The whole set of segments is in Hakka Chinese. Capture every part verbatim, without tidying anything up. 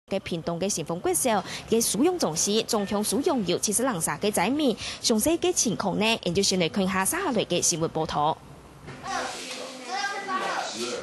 个屏東个新豐國小个收容中心，總共收容有七十零儕个災民。詳細个情況呢，𫣆就先來看一下接下來个新聞報導。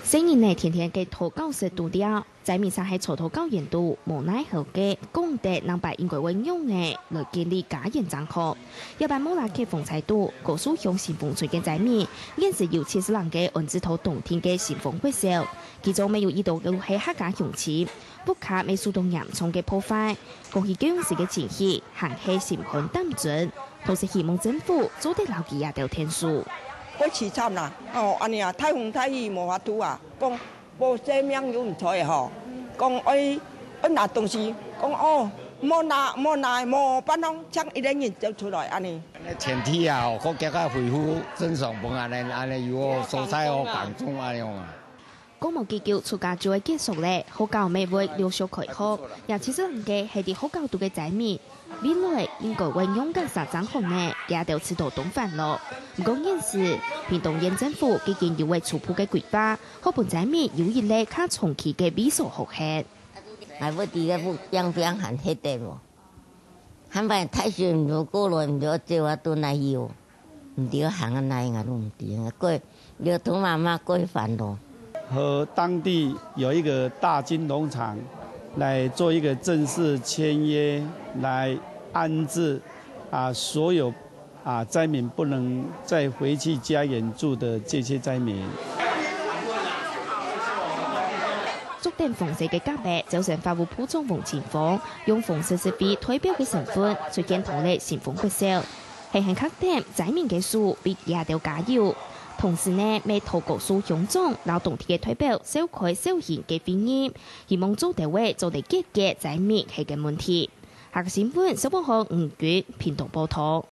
細人仔天天个在教室肚尞，災民儕係坐在教員肚，無奈何个，講得人家應該會仰仔來建立家園正好。這擺無拉克風災肚，高樹鄉新豐村个災民，現時有七十零个安置在當地个新豐國小，其中乜有一兜係客家鄉親。 屋下乜受到嚴重个破壞，講起該央時个情形，還係心寒膽顫，同時希望政府做得摎佢這兜𢯭手。會悽慘啦，哦，恁呢啊，大風大雨無法度啊，講無性命又毋著个吼，講愛愛拿東西，講哦，無拿無拿無辦法，請一個人走出來恁呢。天氣啊，吼，較遽恢復正常，無恁呢恁呢有所在好工作恁樣啊。 過無幾久，暑假就會結束咧，學校乜會陸續開學，這七十零个係在學校肚个災民，未來應該會仰結煞正好呢，佢兜就當煩惱。毋過現時，屏東縣政府已經有个初步个規劃，好分災民有一個較長期个位所學習。𠊎屋下个屋頂頂還歇得無？ 還歹大水毋著過來，毋著走啊，到哪去哦？毋著行啊，哪去啊，都毋知啊，過，這兔媽媽過煩惱。和當地有一個大金農場來做一個正式簽約，來安置啊所有啊災民不能再回去家園住的這些災民。 竹頂風勢个隔壁，朝鮮法務部長黃清芳用紅十字會代表个身份出現在新豐國小，狠狠揢等災民个手，為佢兜加油。同時呢，乜透過高樹鄉長摎當地个代表召開小型个會議，希望做得會做得解決災民个問題。下個新聞，小鳳和吳君屏東報導。